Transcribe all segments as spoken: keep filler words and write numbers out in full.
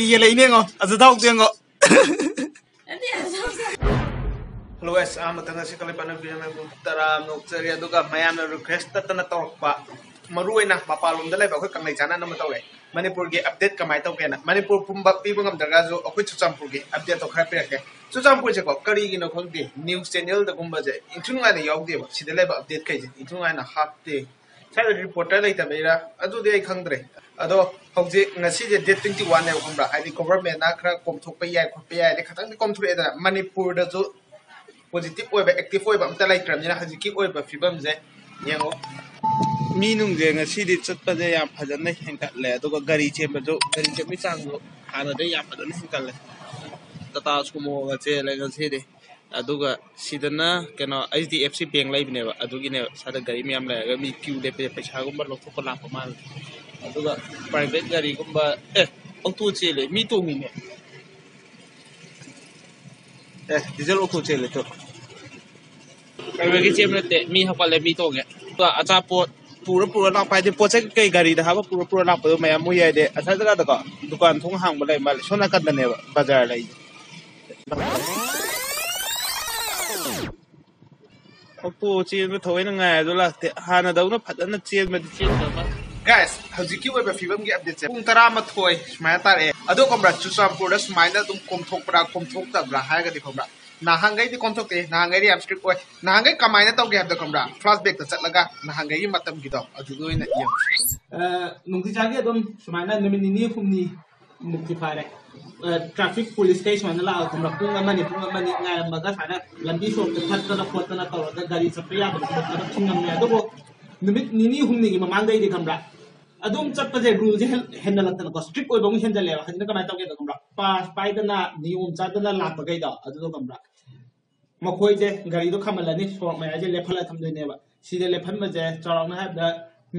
ꯌꯦꯜꯂꯛꯏꯅꯦꯉꯣ, ꯑꯗꯨ ꯊꯥꯎꯗꯦꯉꯣ꯫ Hello guys, ꯑꯍꯥꯟꯕꯗ ꯉꯁꯤ ꯀꯂꯩꯄꯥꯛꯅ ꯕꯤꯔꯦꯟ ꯃꯌꯥꯝꯕꯨ ꯇꯔꯥ ꯅꯣꯛꯆꯔꯤ꯫ ꯑꯗꯨꯒ ꯃꯌꯥꯝꯅ request ꯇꯠꯇꯅ ꯇꯧꯔꯛꯄ, ꯃꯔꯨ ꯑꯣꯏꯅ ꯃꯄꯥꯟꯂꯣꯝꯗ ꯂꯩꯕ ꯑꯩꯈꯣꯏ ꯀꯪꯂꯩ ꯆꯥꯅꯅꯕ ꯇꯧꯔꯦ꯫ ꯃꯅꯤꯄꯨꯔꯒꯤ update ꯀꯃꯥꯏꯅ ꯇꯧꯒꯦꯅ꯫ ꯃꯅꯤꯄꯨꯔ ꯄꯨꯝꯕ ꯄꯤꯕ ꯉꯝꯗ꯭ꯔꯒꯁꯨ ꯑꯩꯈꯣꯏ ꯆꯨꯔꯆꯥꯟꯄꯨꯔꯒꯤ updateꯇꯣ ꯈꯔ ꯄꯤꯔꯛꯀꯦ꯫ ꯆꯨꯔꯆꯥꯟꯄꯨꯔꯁꯦꯀꯣ, ꯀꯔꯤꯒꯤꯅꯣ ꯈꯪꯗꯦ, news channelꯗꯒꯨꯝꯕꯁꯦ ꯏꯟꯊꯨ ꯅꯨꯡꯉꯥꯏꯅ ꯌꯥꯎꯗꯦꯕ꯫ ꯁꯤꯗ ꯂꯩꯕ update ꯈꯩꯁꯦ ꯏꯟꯊꯨ ꯅꯨꯡꯉꯥꯏꯅ ꯍꯥꯞꯇꯦ꯫ ꯁ꯭ꯋꯥꯏꯗ reporter ꯂꯩꯇꯕꯩꯔꯥ ꯑꯗꯨꯗꯤ ꯑꯩ ꯈꯪꯗ꯭ꯔꯦ꯫ ꯑꯗꯣ ꯍꯧꯖꯤꯛ ꯉꯁꯤꯁꯦ date twenty oneꯅꯦꯕ, ꯈꯪꯕ꯭ꯔꯥ? ꯍꯥꯏꯗꯤ governmentꯅ ꯈꯔ ꯀꯣꯝꯊꯣꯛꯄ ꯌꯥꯏ ꯈꯣꯠꯄ ꯌꯥꯏꯗꯤ ꯈꯤꯇꯪꯗꯤ ꯀꯣꯝꯊꯣꯔꯛꯑꯦꯗꯅ꯫ ꯃꯅꯤꯄꯨꯔꯗꯁꯨ positive ꯑꯣꯏꯕ, active ꯑꯣꯏꯕ ꯑꯝꯇ ꯂꯩꯇ꯭ꯔꯕꯅꯤꯅ ꯍꯧꯖꯤꯛꯀꯤ ꯑꯣꯏꯕ ꯐꯤꯕꯝꯁꯦ ꯌꯦꯡꯉꯣ꯫ ꯃꯤ ꯅꯨꯡꯁꯦ ꯉꯁꯤꯗꯤ ꯆꯠꯄꯁꯦ ꯌꯥꯝ ꯐꯖꯅ ꯍꯦꯟꯒꯠꯂꯦ, ꯑꯗꯨꯒ ꯒꯥꯔꯤ ꯆꯦꯟꯕꯁꯨ, ꯒꯥꯔꯤ ꯆꯦꯟꯕꯒꯤ ꯆꯥꯡꯁꯨ ꯍꯥꯟꯅꯗꯩ ꯌꯥꯝ ꯐꯖꯅ ꯍꯦꯟꯒꯠꯂꯦ꯫ Tata Sumoꯒ ꯆꯦꯜꯂꯦ ꯉꯁꯤꯗꯤ꯫ ꯑꯗꯨꯒ ꯁꯤꯗꯅ ꯀꯩꯅꯣ, H D F C Bank ꯂꯩꯕꯅꯦꯕ, ꯑꯗꯨꯒꯤꯅꯦꯕ ꯁ꯭ꯋꯥꯏꯗ ꯒꯥꯔꯤ ꯃꯌꯥꯝ ꯂꯩꯔꯒ ꯃꯤ queue ꯂꯦꯞꯄꯁꯦ, ꯄꯩꯁꯥꯒꯨꯝꯕ ꯂꯧꯊꯣꯛꯄ ꯂꯥꯛꯄ ꯃꯥꯜꯂꯦ꯫ ꯑꯗꯨꯒ private ꯒꯥꯔꯤꯒꯨꯝꯕ, ꯑꯦ, auto ꯆꯦꯜꯂꯦ, ꯃꯤ ꯇꯣꯡꯉꯤꯅꯦ꯫ ꯑꯦ, diesel auto ꯆꯦꯜꯂꯦ ꯇꯨ꯫ Private ꯒꯤ ꯆꯦꯟꯕ ꯅꯠꯇꯦ, ꯃꯤ ꯍꯥꯞꯀꯠꯂꯦ, ꯃꯤ ꯇꯣꯡꯉꯦ꯫ ꯑꯗꯨꯒ ꯑꯆꯥꯄꯣꯠ ꯄꯨꯔ ꯄꯨꯔ ꯂꯥꯛꯄ ꯍꯥꯏꯗꯤ ꯄꯣꯠ ꯆꯩ ꯀꯩ ꯒꯥꯔꯤꯗ ꯍꯥꯞꯄ ꯄꯨꯔ ꯄꯨꯔ ꯂꯥꯛꯄꯗꯣ ꯃꯌꯥꯝ ꯎꯏ ꯍꯥꯏꯗꯤ ꯑꯁ꯭ꯋꯥꯏ ꯖꯒꯥꯗꯀꯣ ꯗꯨꯀꯥꯟ ꯊꯣꯡ ꯍꯥꯡꯕ ꯂꯩ ꯃꯥꯜꯂꯦ꯫ ꯁꯣꯝ ꯅꯥꯀꯟꯗꯅꯦꯕ ꯕꯖꯥꯔ ꯂꯩꯁꯦ꯫ Auto ꯆꯦꯟꯕ ꯊꯑꯣꯏꯅ ꯉꯥꯏꯔꯁꯨ ꯂꯥꯛꯇꯦ꯫ ꯍꯥꯟꯅꯗꯧꯅ ꯐꯖꯅ ꯆꯦꯟꯕꯗꯤ ꯆꯦꯟꯗꯕ꯫ Guys, ꯍꯧꯖꯤꯛꯀꯤ ꯑꯣꯏꯕ ꯐꯤꯕꯝꯒꯤ updateꯁꯦ ꯄꯨꯡ ꯇꯔꯥꯃꯥꯊꯣꯏ ꯁꯨꯃꯥꯏꯅ ꯇꯥꯔꯛꯑꯦ꯫ ꯑꯗꯣ ꯈꯪꯕ꯭ꯔꯥ, ꯆꯨꯔꯆꯥꯟꯄꯨꯔꯗ ꯁꯨꯃꯥꯏꯅ ꯑꯗꯨꯝ ꯀꯣꯝꯊꯣꯛꯄ꯭ꯔꯥ ꯀꯣꯝꯊꯣꯛꯇꯕ꯭ꯔꯥ ꯍꯥꯏꯔꯒꯗꯤ ꯈꯪꯕ꯭ꯔꯥ, ꯅꯍꯥꯟꯈꯩꯗꯤ ꯀꯣꯝꯊꯣꯛꯇꯦ꯫ ꯅꯍꯥꯟꯈꯩꯗꯤ ꯌꯥꯝ strict ꯑꯣꯏ꯫ ꯅꯍꯥꯟꯈꯩ ꯀꯃꯥꯏꯅ ꯇꯧꯒꯦ ꯍꯥꯏꯕꯗ ꯈꯪꯕ꯭ꯔꯥ, flashbackꯇ ꯆꯠꯂꯒ ꯅꯍꯥꯟꯈꯩꯒꯤ ꯃꯇꯝꯒꯤꯗꯣ ꯑꯗꯨꯗ ꯑꯣꯏꯅ ꯌꯦꯡꯉꯨ꯫ ꯑ, ꯅꯨꯡꯇꯤꯖꯥꯒꯤ ꯑꯗꯨꯝ ꯁꯨꯃꯥꯏꯅ ꯅꯨꯃꯤꯠ ꯅꯤꯅꯤ ꯍꯨꯝꯅꯤ ꯃꯨꯛꯇꯤ ꯐꯥꯔꯦ꯫ ꯑ, traffic police ꯈꯩ ꯁꯨꯃꯥꯏꯅ ꯂꯥꯛꯑꯒ ꯈꯪꯕ꯭ꯔꯥ, ꯄꯨꯡ ꯑꯃꯅꯤ, ꯄꯨꯡ ꯑꯃꯅꯤ ꯉꯥꯏꯔꯝꯃꯒ ꯁꯨꯃꯥꯏꯅ ꯂꯝꯕꯤ ꯁꯣꯔꯣꯛꯇ ꯊꯠꯇꯅ ꯈꯣꯠꯇꯅ ꯇꯧꯔꯒ ꯒꯥꯔꯤ ꯆꯠꯄ ꯌꯥꯗꯕ ꯈꯣꯠꯇꯅ ꯊꯤꯡꯉꯝꯃꯦ꯫ ꯑꯗꯨꯕꯨ ꯅꯨꯃꯤꯠ ꯅꯤꯅꯤ ꯍꯨꯝꯅꯤꯒꯤ ꯃꯃꯥꯡꯗꯩꯗꯤ ꯈꯪꯕ꯭ꯔꯥ, ꯑꯗꯨꯝ ꯆꯠꯄꯁꯦ ruleꯁꯦ ꯍꯦꯟ-, ꯍꯦꯟꯅꯂꯛꯇꯅꯀꯣ, strict ꯑꯣꯏꯕ ꯑꯃꯨꯛ ꯍꯦꯟꯖꯜꯂꯦꯕ꯫ ꯍꯧꯖꯤꯛꯅ ꯀꯃꯥꯏꯅ ꯇꯧꯒꯦꯗ ꯈꯪꯕ꯭ꯔꯥ, pass ꯄꯥꯏꯗꯅ ꯅꯤꯌꯣꯝ ꯆꯥꯗꯅ ꯂꯥꯛꯄꯈꯩꯗꯣ ꯑꯗꯨꯗꯣ ꯈꯪꯕ꯭ꯔꯥ, ꯃꯈꯣꯏꯁꯦ ꯒꯥꯔꯤꯗꯣ ꯈꯥꯝꯍꯜꯂꯅꯤ, ꯁꯣꯔꯣꯛ ꯃꯌꯥꯏꯁꯦ ꯂꯦꯞꯍꯜꯂ ꯊꯝꯗꯣꯏꯅꯦꯕ꯫ ꯁꯤꯗ ꯂꯦꯞꯍꯟꯕꯁꯦ ꯆꯥꯎꯔꯥꯛꯅ ꯍꯥꯏꯕꯗ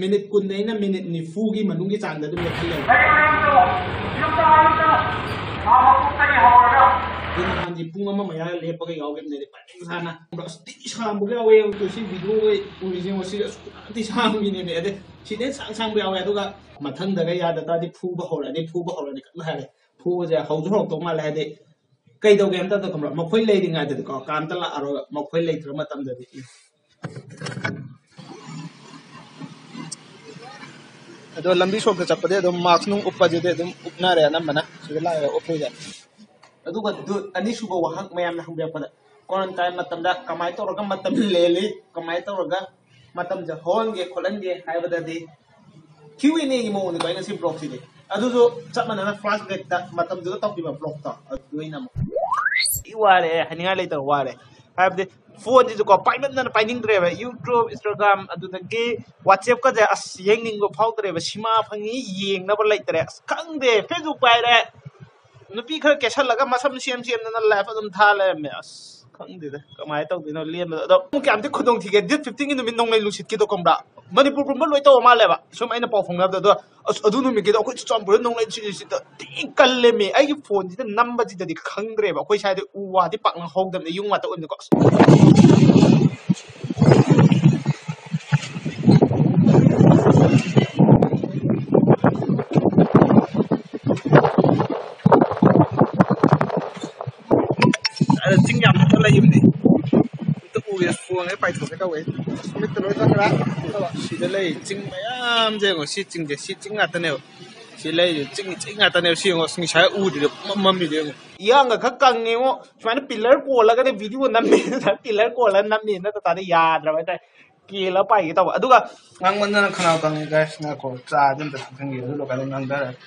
ꯃꯤꯅꯤꯠ ꯀꯨꯟꯗꯩꯅ ꯃꯤꯅꯤꯠ ꯅꯤꯐꯨꯒꯤ ꯃꯅꯨꯡꯒꯤ ꯆꯥꯡꯗ ꯑꯗꯨꯝ ꯂꯦꯞꯍꯜꯂꯦꯕ꯫ ꯑꯗꯨ ꯅꯍꯥꯟꯗꯤ ꯄꯨꯡ ꯑꯃ ꯃꯌꯥ ꯂꯦꯞꯄꯒ ꯌꯥꯎꯈꯤꯕꯅꯦ, ꯐꯖꯅ ꯁꯥꯡꯅ꯫ ꯑꯁ ꯊꯤ ꯁꯥꯡꯕꯒ ꯌꯥꯎꯋꯦ꯫ ꯁꯤ videoꯒ ꯎꯔꯤꯁꯦ ꯉꯁꯤ ꯑꯁ ꯊꯤ ꯁꯥꯡꯕꯤꯅꯦꯃꯦ꯫ ꯑꯗꯩ ꯁꯤꯗꯩ ꯁꯥꯡ ꯁꯥꯡꯕ ꯌꯥꯎꯋꯦ꯫ ꯑꯗꯨꯒ ꯃꯊꯪꯗꯒ ꯌꯥꯗ ꯇꯥꯔꯗꯤ ꯐꯨꯕ ꯍꯧꯔꯅꯤ, ꯐꯨꯕ ꯍꯧꯔꯅꯤ ꯀꯟꯅ ꯍꯥꯏꯔꯦ꯫ ꯄꯣꯁꯦ ꯍꯧꯁꯨ ꯍꯧꯔꯛꯇꯧ ꯃꯥꯜꯂꯦ, ꯍꯥꯏꯗꯤ ꯀꯩꯗꯧꯒꯦ ꯑꯝꯇꯗ ꯈꯪꯕ꯭ꯔꯥ? ꯃꯈꯣꯏ ꯂꯩꯔꯤꯉꯩꯗꯗꯤꯀꯣ ꯀꯅꯥꯝꯇ ꯂꯥꯛꯑꯔꯣꯏꯕ, ꯃꯈꯣꯏ ꯂꯩꯇ꯭ꯔ ꯃꯇꯝꯗꯗꯤ꯫ ꯑꯗꯣ ꯂꯝꯕꯤ ꯁꯣꯔꯣꯛꯇ ꯆꯠꯄꯗꯤ ꯑꯗꯨꯝ ꯃꯥꯛꯁ ꯅꯨꯡ ꯎꯞꯄꯁꯤꯗꯤ ꯑꯗꯨꯝ ꯎꯞꯅꯔꯦ ꯑꯅꯝꯕꯅ꯫ ꯁꯤꯗ ꯂꯥꯛꯑꯦ ꯎꯞꯄꯤꯁꯦ꯫ ꯑꯗꯨꯒ ꯑꯅꯤꯁꯨꯕ ꯋꯥꯍꯪ ꯃꯌꯥꯝꯅ ꯍꯪꯕꯤꯔꯛꯄꯗ, ꯀ꯭ꯋꯥꯔꯟꯇꯥꯏꯟ ꯃꯇꯝꯗ ꯀꯃꯥꯏꯅ ꯇꯧꯔꯒ ꯃꯇꯝ ꯂꯦꯜꯂꯤ, ꯀꯃꯥꯏꯅ ꯇꯧꯔꯒ ꯃꯇꯝꯁꯦ ꯍꯧꯍꯟꯒꯦ ꯈꯣꯠꯍꯟꯒꯦ ꯍꯥꯏꯕꯗꯗꯤ, ꯀ꯭ꯌꯨ ꯑꯦꯟ ꯑꯦꯒꯤ ꯃꯑꯣꯡꯅꯤꯀꯣ ꯑꯩꯅ ꯁꯤ ꯕ꯭ꯂꯣꯛꯁꯤꯗꯤ꯫ ꯑꯗꯨꯁꯨ ꯆꯞ ꯃꯥꯟꯅꯅ ꯐ꯭ꯂꯥꯁ ꯕ꯭ꯔꯦꯛꯇ ꯃꯇꯝꯗꯨꯗ ꯇꯧꯈꯤꯕ ꯕ꯭ꯂꯣꯛꯇꯣ ꯑꯗꯨꯗ ꯑꯣꯏꯅ ꯑꯃꯨꯛ꯫ ꯑꯩ ꯋꯥꯔꯦ, ꯍꯥꯏꯅꯤꯡꯉꯥꯏ ꯂꯩꯇꯕ ꯋꯥꯔꯦ꯫ ꯍꯥꯏꯕꯗꯤ ꯐꯣꯟꯁꯤꯁꯨꯀꯣ ꯄꯥꯏꯃꯟꯗꯅ ꯄꯥꯏꯅꯤꯡꯗ꯭ꯔꯦꯕ꯫ YouTube, Instagram, ꯑꯗꯨꯗꯒꯤ WhatsApp-ꯀꯁꯦ ꯑꯁ ꯌꯦꯡꯅꯤꯡꯕ ꯐꯥꯎꯗ꯭ꯔꯦꯕ꯫ ꯁꯤꯃꯥ ꯐꯪꯉꯤ, ꯌꯦꯡꯅꯕ ꯂꯩꯇ꯭ꯔꯦ꯫ ꯑꯁ ꯈꯪꯗꯦ, Facebook ꯄꯥꯏꯔꯦ, ꯅꯨꯄꯤ ꯈꯔ ꯀꯦꯁꯜꯂꯒ ꯃꯁꯝ ꯁꯦꯝ ꯁꯦꯝꯗꯅ ꯂꯥꯏꯐ ꯑꯗꯨꯝ ꯊꯥ ꯂꯩꯔꯝꯃꯦ꯫ ꯑꯁ ꯈꯪꯗꯦꯗ ꯀꯃꯥꯏꯅ ꯇꯧꯗꯣꯏꯅꯣ ꯂꯦꯟꯕꯗꯣ꯫ ꯑꯗꯣ ꯀꯌꯥꯝꯗꯤ ꯈꯨꯗꯣꯡ ꯊꯤꯒꯦ, ꯗꯦꯠ ꯐꯤꯐꯇꯤꯟꯒꯤ ꯅꯨꯃꯤꯠ ꯅꯣꯡꯂꯩ ꯅꯨꯡꯁꯤꯠꯀꯤꯗꯣ ꯈꯪꯕ꯭ꯔꯥ? ꯃꯅꯤꯄꯨꯔ ꯄꯨꯝꯕ ꯂꯣꯏ ꯇꯧꯕ ꯃꯥꯜꯂꯦꯕ, ꯁꯨꯝ ꯑꯩꯅ ꯄꯥꯎ ꯐꯥꯎꯅꯕꯗ꯫ ꯑꯗꯣ ꯑꯁ ꯑꯗꯨ ꯅꯨꯃꯤꯠꯀꯤꯗꯣ ꯑꯩꯈꯣꯏ ꯆꯨꯔꯆꯥꯟꯄꯨꯔꯗ ꯅꯣꯡꯂꯩ ꯅꯨꯡꯁꯤꯠ ꯊꯤ ꯀꯜꯂꯦꯃꯤ꯫ ꯑꯩꯒꯤ ꯐꯣꯟꯁꯤꯗ ꯅꯝꯕꯁꯤꯗꯗꯤ ꯈꯪꯗ꯭ꯔꯦꯕ, ꯑꯩꯈꯣꯏ ꯁ꯭ꯋꯥꯏꯗ ꯎ ꯋꯥꯗꯤ ꯄꯥꯛꯅ ꯍꯧꯗꯕꯅꯦ, ꯌꯨꯝ ꯉꯥꯛꯇ ꯑꯣꯏꯕꯅꯤꯀꯣ꯫ ꯑꯁ ꯑꯗ ꯆꯤꯡ ꯌꯥꯝ ꯐꯖꯅ ꯂꯩꯕꯅꯦ꯫ ꯑꯝꯇ ꯎꯒꯦ, ꯐꯣꯟꯁꯦ ꯄꯥꯏꯊꯣꯛꯀꯦ ꯇꯧꯋꯦ꯫ ꯃꯤꯠꯇ ꯂꯣꯏ ꯆꯪꯈ꯭ꯔꯦ꯫ ꯁꯤꯗ ꯂꯩ ꯆꯤꯡ ꯃꯌꯥꯝꯁꯦ ꯌꯦꯡꯉꯣ, ꯁꯤ ꯆꯤꯡꯁꯦ, ꯁꯤ ꯆꯤꯡ ꯉꯥꯛꯇꯅꯦꯕ꯫ ꯁꯤ ꯂꯩꯔꯤ ꯆꯤꯡ, ꯆꯤꯡ ꯉꯥꯛꯇꯅꯦꯕ꯫ ꯁꯤ ꯌꯦꯡꯉꯣ, ꯑꯁ ꯉꯁꯥꯏ ꯎꯗ꯭ꯔꯤꯗꯣ ꯄꯨꯡꯃꯝ ꯃꯝꯃꯤꯗꯣ ꯌꯦꯡꯉꯣ꯫ ꯏꯌꯥꯡꯒ ꯈꯔ ꯀꯪꯉꯦꯉꯣ꯫ ꯁꯨꯃꯥꯏꯅ ꯄꯤꯂꯔ ꯀꯣꯜꯂꯒꯅꯦ ꯚꯤꯗꯤꯑꯣ ꯅꯝꯃꯦ, ꯄꯤꯂꯔ ꯀꯣꯜꯂꯒ ꯅꯝꯃꯦ ꯅꯠꯇ ꯇꯥꯔꯗꯤ ꯌꯥꯗ꯭ꯔꯕ ꯍꯥꯏꯇꯥꯔꯦ꯫ ꯀꯦꯜꯂ ꯄꯥꯏꯒꯦ ꯇꯧꯕ꯫ ꯑꯗꯨꯒ ꯉꯥꯡꯃꯟꯗꯅ ꯈꯅꯥꯎ ꯀꯪꯉꯦ, ꯒꯥꯏꯁ꯫ ꯉꯥꯏꯈꯣ, ꯆꯥꯗꯤ ꯑꯝꯇ ꯊꯛꯆꯟꯒꯦ, ꯑꯗꯨ ꯂꯣꯏꯔꯀꯥꯟꯗ ꯉꯥꯡꯊꯔꯒꯦ꯫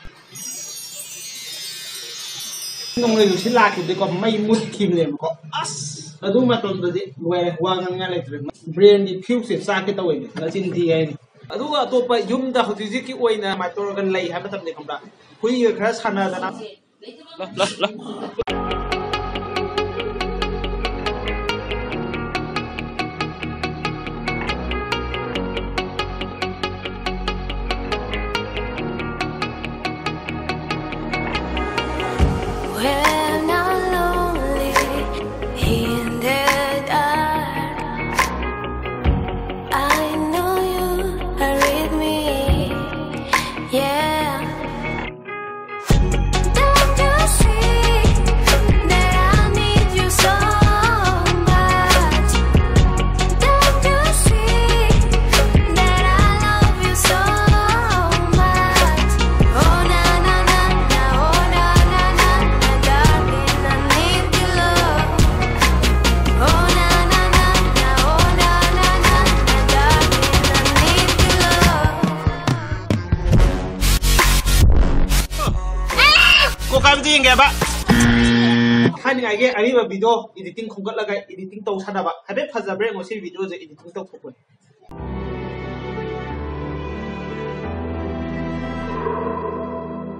ꯅꯣꯡꯂꯩ ꯅꯨꯡꯁꯤꯠ ꯂꯥꯛꯈꯤꯕꯗꯒꯤꯀꯣ ꯃꯩ ꯃꯨꯠꯈꯤꯕꯅꯦꯕꯀꯣ꯫ ꯑꯁ ꯑꯗꯨ ꯃꯇꯝꯗꯗꯤ ꯂꯣꯏꯔꯦ, ꯋꯥ ꯉꯥꯡꯅꯤꯡꯉꯥꯏ ꯂꯩꯇ꯭ꯔꯦ꯫ ꯕ꯭ꯔꯦꯟꯒꯤ ꯐ꯭ꯌꯨꯁꯁꯦ ꯆꯥꯛꯀꯦ ꯇꯧꯋꯦ, ꯅꯆꯤꯟ ꯊꯤ ꯍꯥꯏꯅꯤ꯫ ꯑꯗꯨꯒ ꯑꯇꯣꯞꯄ ꯌꯨꯝꯗ ꯍꯧꯖꯤꯛ ꯍꯧꯖꯤꯛꯀꯤ ꯑꯣꯏꯅ ꯀꯃꯥꯏꯅ ꯇꯧꯔꯒ ꯂꯩ ꯍꯥꯏꯕ ꯃꯇꯝꯗ ꯈꯪꯕ꯭ꯔꯥ, ꯍꯨꯏꯒ ꯈꯔ ꯁꯥꯟꯅꯗꯅ꯫ When I'm lonely in the dark, I know you are with me. Yeah. Don't ꯀꯥꯏꯕꯗꯨ ꯌꯦꯡꯒꯦꯕ꯫ ꯊꯥꯏꯅꯉꯥꯏꯒꯤ ꯑꯔꯤꯕ ꯚꯤꯗꯤꯑꯣ ꯏꯗꯤꯇꯤꯡ ꯈꯣꯝꯒꯠꯂꯒ ꯏꯗꯤꯇꯤꯡ ꯇꯧ ꯁꯥꯟꯅꯕ ꯍꯥꯏꯐꯦꯠ ꯐꯖꯕ꯭ꯔꯥ ꯌꯦꯡꯉꯣ꯫ ꯁꯤ ꯚꯤꯗꯤꯑꯣꯁꯦ ꯏꯗꯤꯇꯤꯡ ꯇꯧꯊꯣꯛꯄꯅꯤ꯫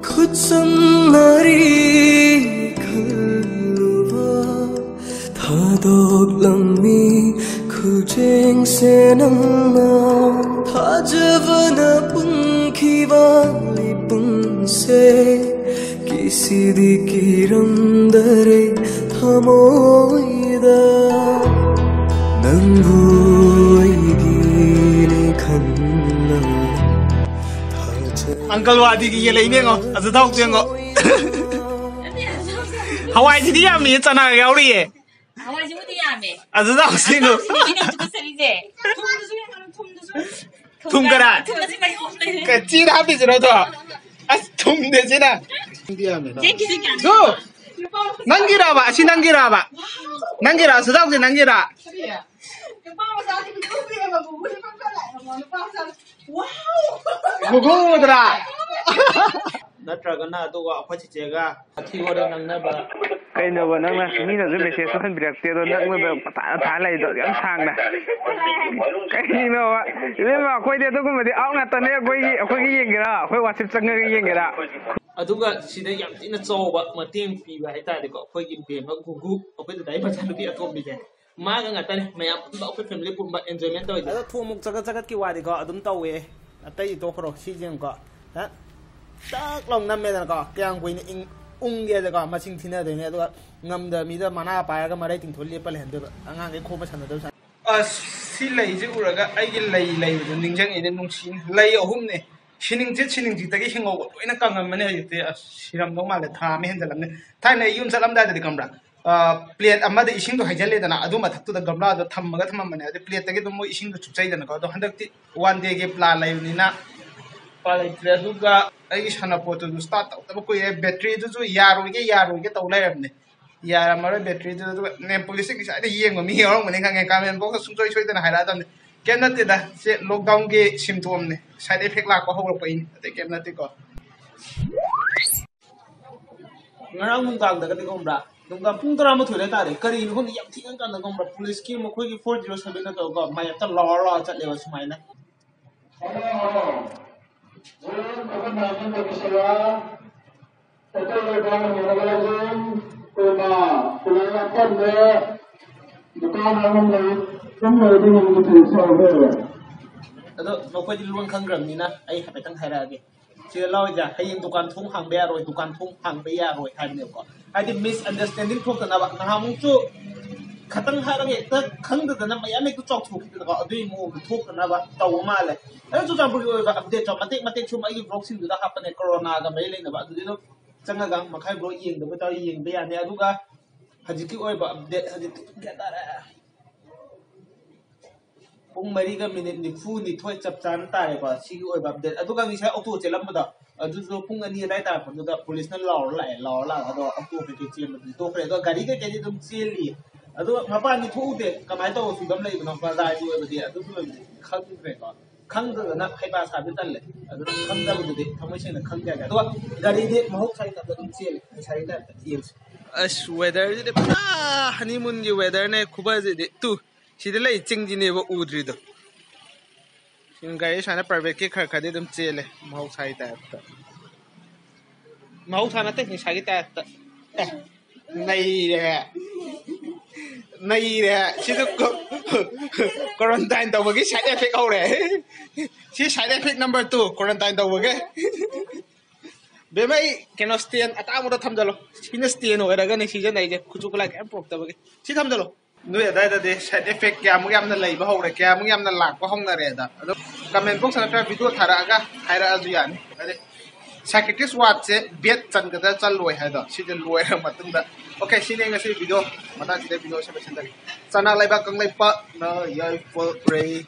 ꯈꯨꯠꯁꯝꯅꯔꯤ ꯈꯜꯂꯨꯕ ꯊꯥꯗꯣꯛꯂꯝꯃꯤ ꯈꯨꯖꯦꯡꯁꯦ ꯅꯪꯅ꯫ ꯊꯥꯖꯕꯅ ꯄꯨꯟꯈꯤꯕ ꯂꯩꯄꯨꯡꯁꯦ ꯀꯤꯁꯤꯗꯤ ꯀꯤꯔꯝꯗꯔꯦ ꯊꯃꯣꯏꯗ꯫ ꯅꯪꯕꯨ ꯑꯩꯒꯤꯅꯦ ꯈꯟꯅ ꯊꯥꯖ- ꯑꯪꯀꯜ ꯋꯥꯗꯤꯒꯤ ꯌꯦꯜꯂꯛꯏꯅꯦꯉꯣ, ꯑꯗꯨ ꯊꯥꯎ ꯌꯦꯡꯉꯣ꯫ ꯍꯋꯥꯏꯁꯤꯗꯤ ꯌꯥꯝꯃꯤꯌꯦ, ꯆꯅꯥꯒ ꯌꯥꯎꯔꯤꯌꯦ꯫ ꯍꯋꯥꯏꯁꯤꯕꯨꯗꯤ ꯌꯥꯝꯃꯦ꯫ ꯑꯗꯨ ꯊꯥꯎ ꯌꯦꯡꯉꯣ꯫ ꯑꯩꯅ ꯍꯧꯖꯤꯛ ꯀꯨꯠꯆꯔꯤꯁꯦ꯫ ꯊꯨꯝ ꯈꯔ꯫ ꯊꯨꯝ ꯈꯔ꯫ ꯊꯨꯝ ꯑꯁꯤ ꯃꯌꯥꯝ ꯂꯩꯔꯦ꯫ ꯀꯆꯤꯗ ꯍꯥꯞꯄꯤꯁꯤꯔꯣ ꯑꯗꯣ? ꯑꯁ, ꯊꯨꯝꯗꯦ ꯁꯤꯅ꯫ ꯆꯦ, ꯀꯦꯖꯤ ꯀꯌꯥꯅꯣ? ꯁꯨ! ꯅꯪꯒꯤꯔꯕ? ꯑꯁꯤ ꯅꯪꯒꯤꯔꯕ? ꯅꯪꯒꯤꯔ? ꯑꯁꯤ ꯊꯥꯎꯁꯦ ꯅꯪꯒꯤꯔ? ꯅꯨꯄꯥ ꯃꯆꯥꯁꯤꯡ ꯊꯨꯝ ꯄꯤꯔꯕ ꯕꯨꯕꯨ ꯅꯨꯄꯥ ꯃꯆꯥ ꯂꯥꯛꯑꯦ, ꯅꯨꯄꯥ ꯃꯆꯥ꯫ ꯒꯨꯒꯨꯗ꯭ꯔꯥ? ꯅꯠꯇ꯭ꯔꯒꯅ ꯑꯗꯨꯒ ꯑꯩꯈꯣꯏ ꯆꯤꯆꯦꯒ ꯋꯥꯊꯤ ꯋꯥꯔꯦꯝ ꯉꯥꯡꯅꯕ꯫ ꯀꯩꯅꯣꯕ, ꯅꯪꯅ ꯃꯤꯅꯁꯨ ꯃꯦꯁꯦꯖꯁꯨ ꯍꯟꯕꯤꯔꯛꯇꯦ, ꯑꯗꯣ ꯅꯪꯅ ꯃꯊꯥ ꯃꯊꯥ ꯂꯩꯗꯣ ꯌꯥꯝ ꯁꯥꯡꯅ? ꯀꯩꯅꯣꯕ? ꯏꯕꯦꯝꯃ, ꯑꯩꯈꯣꯏꯗꯤ ꯑꯗꯨꯒꯨꯝꯕꯗꯤ ꯑꯥꯎ ꯉꯥꯛꯇꯅꯦ꯫ ꯑꯩꯈꯣꯏꯒꯤ, ꯑꯩꯈꯣꯏꯒꯤ ꯌꯦꯡꯒꯦꯔꯥ? ꯑꯩꯈꯣꯏ ꯋꯥꯆꯦꯞ ꯆꯪꯉꯒ ꯌꯦꯡꯒꯦꯔꯥ? ꯑꯗꯨꯒ ꯁꯤꯗ ꯌꯥꯝ ꯊꯤꯅ ꯆꯥꯎꯕ ꯃꯇꯦꯡ ꯄꯤꯕ ꯍꯥꯏꯇꯥꯔꯦꯀꯣ, ꯑꯩꯈꯣꯏꯒꯤ ꯕꯦꯝꯃ ꯒꯨꯒꯨ, ꯑꯩꯈꯣꯏ ꯗꯗꯥꯒꯤ ꯃꯆꯥꯅꯨꯄꯤ ꯑꯇꯣꯝꯕꯤꯁꯦ꯫ ꯃꯥꯒ ꯉꯥꯛꯇꯅꯦ ꯃꯌꯥꯝ ꯄꯨꯟꯕ ꯑꯩꯈꯣꯏ ꯐꯦꯃꯤꯂꯤ ꯄꯨꯟꯕ ꯑꯦꯟꯖꯣꯏꯃꯦꯟ ꯇꯧꯔꯤꯁꯦ꯫ ꯑꯗꯣ ꯊꯣꯡ ꯃꯨꯛ ꯆꯒꯠ ꯆꯒꯠꯀꯤ ꯋꯥꯗꯤꯀꯣ ꯑꯗꯨꯝ ꯇꯧꯋꯦ꯫ ꯑꯇꯩꯗꯤ ꯇꯣꯛꯈ꯭ꯔꯣ, ꯁꯤꯁꯦ ꯌꯦꯡꯉꯨꯀꯣ꯫ ꯍꯦꯛ ꯇꯛ ꯂꯥꯎ ꯅꯝꯃꯦꯗꯅꯀꯣ, ꯀꯌꯥꯝ ꯀꯨꯏꯅ ꯏꯪ-, ꯎꯪꯒꯦꯗꯀꯣ ꯃꯁꯤꯡ ꯊꯤꯅꯗꯣꯏꯅꯦ꯫ ꯑꯗꯨꯒ ꯉꯝꯗꯕ ꯃꯤꯗ ꯃꯅꯥ ꯄꯥꯏꯔꯒ ꯃꯔꯩ ꯇꯤꯡꯊꯣꯛ ꯂꯦꯞꯄ ꯂꯩꯍꯟꯗꯣꯏꯕ꯫ ꯑꯉꯥꯡꯈꯩ ꯈꯣꯝꯕ ꯁꯥꯟꯅꯗꯣꯏꯕ ꯁꯥꯟꯅ-꯫ ꯑꯁ, ꯁꯤ ꯂꯩꯁꯦ ꯎꯔꯒ ꯑꯩꯒꯤ ꯂꯩ ꯂꯩꯕꯗꯣ ꯅꯤꯡꯁꯤꯡꯉꯤꯅꯦ, ꯅꯨꯡꯁꯤꯅꯦ꯫ ꯂꯩ ꯑꯍꯨꯝꯅꯦ꯫ ꯁꯤꯅꯤꯡꯆꯤꯠ ꯁꯤꯅꯤꯡꯆꯤꯠꯇꯒꯤ ꯍꯤꯡꯍꯧꯕ ꯂꯣꯏꯅ ꯀꯪꯉꯝꯃꯅꯤ ꯍꯧꯖꯤꯛꯇꯤ꯫ ꯑꯁ, ꯁꯤꯔꯝꯗꯧ ꯃꯥꯜꯂꯦ, ꯊꯥ ꯑꯃ ꯍꯦꯟꯖꯜꯂꯝꯅꯤ꯫ ꯊꯥꯏꯅ ꯑꯩ ꯌꯨꯝ ꯆꯠꯂꯝꯗꯥꯏꯗꯗꯤ ꯈꯪꯕ꯭ꯔꯥ? ꯑ, ꯄ꯭ꯂꯦꯠ ꯑꯃꯗ ꯏꯁꯤꯡꯗꯣ ꯍꯩꯖꯜꯂꯦꯗꯅ, ꯑꯗꯨ ꯃꯊꯛꯇꯨꯗ ꯒꯝꯂꯥꯗꯣ ꯊꯝꯃꯒ ꯊꯝꯃꯝꯕꯅꯦ꯫ ꯑꯗꯨ ꯄ꯭ꯂꯦꯠꯇꯒꯤ ꯑꯗꯨꯝ ꯃꯣꯏ ꯏꯁꯤꯡꯗꯣ ꯆꯨꯞꯆꯩꯗꯅꯀꯣ꯫ ꯑꯗꯣ ꯍꯟꯗꯛꯇꯤ ꯋꯥꯟ ꯗꯦꯒꯤ ꯄ꯭ꯂꯥꯟ ꯂꯩꯕꯅꯤꯅ ꯎꯄꯥꯏ ꯂꯩꯇ꯭ꯔꯦ꯫ ꯑꯗꯨꯒ ꯑꯩꯒꯤ ꯁꯥꯟꯅꯄꯣꯠꯇꯨꯁꯨ ꯁ꯭ꯇꯥꯔꯠ ꯇꯧꯗꯕ ꯀꯨꯏꯔꯦ, ꯕꯦꯇ꯭ꯔꯤꯗꯨꯁꯨ ꯌꯥꯔꯣꯏꯒꯦ ꯌꯥꯔꯣꯏꯒꯦ ꯇꯧ ꯂꯩꯔꯕꯅꯦ꯫ ꯌꯥꯔꯝꯃꯔꯣꯏ ꯕꯦꯇ꯭ꯔꯤꯗꯨ꯫ ꯑꯗꯨꯒ ꯅꯦꯄꯣꯂꯤꯁꯁꯦ ꯉꯁꯥꯏꯗ ꯌꯦꯡꯕ ꯃꯤ ꯌꯥꯎꯔꯝꯒꯅꯤ ꯈꯪꯉꯦ, ꯀꯃꯦꯟ ꯕꯣꯛꯁꯇ ꯁꯨꯡꯁꯣꯏ ꯁꯣꯏꯗꯅ ꯍꯥꯏꯔꯛꯑꯗꯕꯅꯤ꯫ ꯀꯩꯝ ꯅꯠꯇꯦꯗ, ꯁꯦ ꯂꯣꯛꯗꯥꯎꯟꯒꯤ ꯁꯤꯝꯇꯣꯝꯅꯤ, ꯁꯥꯏꯠ ꯏꯐꯦꯛ ꯂꯥꯛꯄ ꯍꯧꯔꯛꯄꯩꯅꯤ, ꯑꯇꯩ ꯀꯩꯝ ꯅꯠꯇꯦꯀꯣ꯫ ꯉꯔꯥꯡ ꯅꯨꯡꯗꯥꯡꯗꯒꯗꯤ ꯈꯪꯕ꯭ꯔꯥ, ꯅꯨꯡꯗꯥꯡ ꯄꯨꯡ ꯇꯔꯥꯃꯥꯊꯣꯏ ꯍꯥꯏꯇꯥꯔꯦ, ꯀꯔꯤꯅꯣ ꯈꯪꯗꯦ, ꯌꯥꯝ ꯊꯦꯡꯉꯀꯥꯟꯗ ꯈꯪꯕ꯭ꯔꯥ, ꯄꯨꯂꯤꯁꯀꯤ ꯃꯈꯣꯏꯒꯤ ꯐꯣꯔ ꯖꯤꯔꯣ ꯁꯚꯦꯟꯅ ꯇꯧꯔꯒ ꯃꯥꯌꯦꯞꯇ ꯂꯥꯎꯔ ꯂꯥꯎꯔ ꯆꯠꯂꯦꯕ ꯁꯨꯃꯥꯏꯅ꯫ ꯑꯗꯣ ꯃꯈꯣꯏꯗꯤ ꯂꯣꯟ ꯈꯪꯈ꯭ꯔꯕꯅꯤꯅ ꯑꯩ ꯍꯥꯏꯐꯦꯠꯇꯪ ꯍꯥꯏꯔꯛꯑꯒꯦ꯫ ꯁꯤꯗ ꯂꯥꯎꯔꯤꯁꯦ ꯍꯌꯦꯡ ꯗꯨꯀꯥꯟ ꯊꯣꯡ ꯍꯥꯡꯕ ꯌꯥꯔꯣꯏ, ꯗꯨꯀꯥꯟ ꯊꯣꯡ ꯍꯥꯡꯕ ꯌꯥꯔꯣꯏ ꯍꯥꯏꯕꯅꯦꯕꯀꯣ꯫ ꯍꯥꯏꯗꯤ ꯃꯤꯁꯑꯟꯗꯔꯁꯇꯦꯟꯗꯤꯡ ꯊꯣꯛꯇꯅꯕ꯫ ꯅꯍꯥꯟꯃꯨꯛꯁꯨ ꯈꯇꯪ ꯍꯥꯏꯔꯒ ꯍꯦꯛꯇ ꯈꯪꯗꯗꯅ ꯃꯌꯥꯝ ꯍꯦꯛꯇ ꯆꯥꯎꯊꯣꯛꯈꯤꯗꯅꯀꯣ, ꯑꯗꯨꯒꯤ ꯃꯑꯣꯡꯗ ꯊꯣꯛꯇꯅꯕ ꯇꯧꯕ ꯃꯥꯜꯂꯦ꯫ ꯑꯗꯣ ꯆꯨꯔꯆꯥꯟꯄꯨꯔꯒꯤ ꯑꯣꯏꯕ ꯑꯞꯗꯦꯠꯁꯨ ꯃꯇꯦꯛ ꯃꯇꯦꯛ ꯁꯨꯝ ꯑꯩꯒꯤ ꯕ꯭ꯂꯣꯒꯁꯤꯡꯗꯨꯗ ꯍꯥꯞꯄꯅꯦ, ꯀꯣꯔꯣꯅꯥꯒ ꯃꯔꯤ ꯂꯩꯅꯕ꯫ ꯑꯗꯨꯗꯤ ꯑꯗꯨꯝ ꯆꯪꯉꯒ ꯃꯈꯥꯏ ꯕ꯭ꯂꯣꯒ ꯌꯦꯡꯗꯕ ꯇꯧꯔ ꯌꯦꯡꯕ ꯌꯥꯅꯤ꯫ ꯑꯗꯨꯒ ꯍꯧꯖꯤꯛꯀꯤ ꯑꯣꯏꯕ ꯑꯞꯗꯦꯠ, ꯍꯧꯖꯤꯛꯇꯤ ꯄꯨꯡ ꯀꯌꯥ ꯇꯥꯔꯦ? ꯄꯨꯡ ꯃꯔꯤꯒ ꯃꯤꯅꯤꯠ ꯅꯤꯐꯨ ꯅꯤꯊꯣꯏ ꯆꯞ ꯆꯥꯅ ꯇꯥꯔꯦꯀꯣ ꯁꯤꯒꯤ ꯑꯣꯏꯕ ꯑꯞꯗꯦꯠ꯫ ꯑꯗꯨꯒ ꯉꯁꯥꯏ ꯑꯣꯇꯣ ꯆꯦꯜꯂꯝꯕꯗꯣ, ꯑꯗꯨꯁꯨ ꯄꯨꯡ ꯑꯅꯤ ꯑꯗꯥꯏ ꯇꯥꯔꯛꯄꯗꯨꯗ ꯄꯨꯂꯤꯁꯅ ꯂꯥꯎꯔ ꯂꯥꯛꯑꯦ, ꯂꯥꯎꯔ ꯂꯥꯛꯑꯒ ꯑꯗꯣ ꯑꯣꯇꯣ ꯀꯩꯀꯩ ꯆꯦꯟꯕꯗꯨꯗꯤ ꯇꯣꯛꯈ꯭ꯔꯦ꯫ ꯑꯗꯣ ꯒꯥꯔꯤ ꯀꯩꯀꯩꯗꯤ ꯑꯗꯨꯝ ꯆꯦꯜꯂꯤ꯫ ꯑꯗꯣ ꯃꯄꯥꯟꯗꯤ ꯊꯣꯛꯎꯗꯦ, ꯀꯃꯥꯏꯅ ꯇꯧꯕ ꯐꯤꯕꯝ ꯂꯩꯕꯅꯣ ꯕꯖꯥꯔꯒꯤ ꯑꯣꯏꯕꯗꯤ ꯑꯗꯨꯒꯤ ꯑꯣꯏꯕꯗꯤ ꯈꯪꯗ꯭ꯔꯦꯀꯣ꯫ ꯈꯪꯗꯗꯅ ꯍꯩꯄꯥ ꯁꯥꯕꯗꯤ ꯇꯜꯂꯦ꯫ ꯑꯗꯨꯅ ꯈꯪꯗꯕꯗꯨꯗꯤ ꯊꯃꯣꯏ ꯁꯦꯡꯅ ꯈꯪꯗꯦ ꯍꯥꯏꯒꯦ꯫ ꯑꯗꯨꯒ ꯒꯥꯔꯤꯗꯤ ꯃꯍꯧꯁꯥꯒꯤ ꯇꯥꯏꯞꯇ ꯑꯗꯨꯝ ꯆꯦꯜꯂꯦ ꯉꯁꯥꯏꯒꯤ ꯇꯥꯏꯞꯇ ꯌꯦꯡꯁꯤ꯫ ꯑꯁ, ꯋꯦꯗꯔꯁꯤꯗꯤ ꯄꯨꯔꯥ ꯍꯅꯤꯃꯨꯟꯒꯤ ꯋꯦꯗꯔꯅꯦ ꯈꯨꯐꯁꯤꯗꯤ꯫ ꯇꯨ, ꯁꯤꯗ ꯂꯩ ꯆꯤꯡꯁꯤꯅꯦꯕ ꯎꯗ꯭ꯔꯤꯗꯣ꯫ ꯁꯤ ꯒꯥꯔꯤ ꯁꯨꯃꯥꯏꯅ ꯄ꯭ꯔꯥꯏꯚꯦꯠꯀꯤ ꯈꯔ ꯈꯔꯗꯤ ꯑꯗꯨꯝ ꯆꯦꯜꯂꯦ ꯃꯍꯧꯁꯥꯒꯤ ꯇꯥꯏꯞꯇ꯫ ꯃꯍꯧꯁꯥ ꯅꯠꯇꯦ, ꯅꯤꯁꯥꯒꯤ ꯇꯥꯏꯞꯇ꯫ ꯑꯦ, ꯅꯩꯔꯦ꯫ ꯅꯩꯔꯦ꯫ ꯁꯤꯗ ꯀꯣ-, quarantine ꯇꯧꯕꯒꯤ side effect ꯍꯧꯔꯦ꯫ ꯁꯤ side effect number two, quarantine ꯇꯧꯕꯒꯤ꯫ ꯕꯦꯝꯃ, ꯑꯩ ꯀꯩꯅꯣ stand ꯑꯇꯥꯡꯕꯗ ꯊꯝꯖꯜꯂꯣ꯫ ꯁꯤꯅ stand ꯑꯣꯏꯔꯒꯅꯤ ꯁꯤꯖꯤꯟꯅꯩꯁꯦ, ꯈꯨꯠꯁꯨ ꯈꯨꯠꯂꯥꯏ ꯀꯩꯝ ꯄꯨꯔꯛꯇꯕꯒꯤ꯫ ꯁꯤ ꯊꯝꯖꯜꯂꯣ꯫ ꯅꯣꯏ ꯑꯗꯥꯏꯗꯗꯤ side effect ꯀꯌꯥꯃꯨꯛ ꯌꯥꯝꯅ ꯂꯩꯕ ꯍꯧꯔꯦ, ꯀꯌꯥꯃꯨꯛ ꯌꯥꯝꯅ ꯂꯥꯛꯄ ꯍꯧꯅꯔꯦꯗ? ꯑꯗꯣ comment box ꯅꯠꯇ꯭ꯔꯒ video ꯊꯥꯔꯛꯑꯒ ꯍꯥꯏꯔꯛꯑꯁꯨ ꯌꯥꯅꯤ꯫ ꯍꯥꯏꯗꯤ psychiatrist ward ꯁꯦ bed ꯆꯟꯒꯗ꯭ꯔꯥ ꯆꯜꯂꯣꯏ ꯍꯥꯏꯗꯣ ꯁꯤꯗ ꯂꯣꯏꯔ ꯃꯇꯨꯡꯗ꯫ Okay, ꯁꯤꯅꯦ ꯉꯁꯤ video꯫ ꯃꯇꯥꯡꯁꯤꯗ video ꯁꯦ ꯂꯣꯏꯁꯤꯟꯖꯔꯒꯦ꯫ ꯆꯅꯥ ꯂꯩꯕꯥꯛ ꯀꯪꯂꯩꯄꯥꯛꯅ ꯌꯥꯏꯐꯔꯦ꯫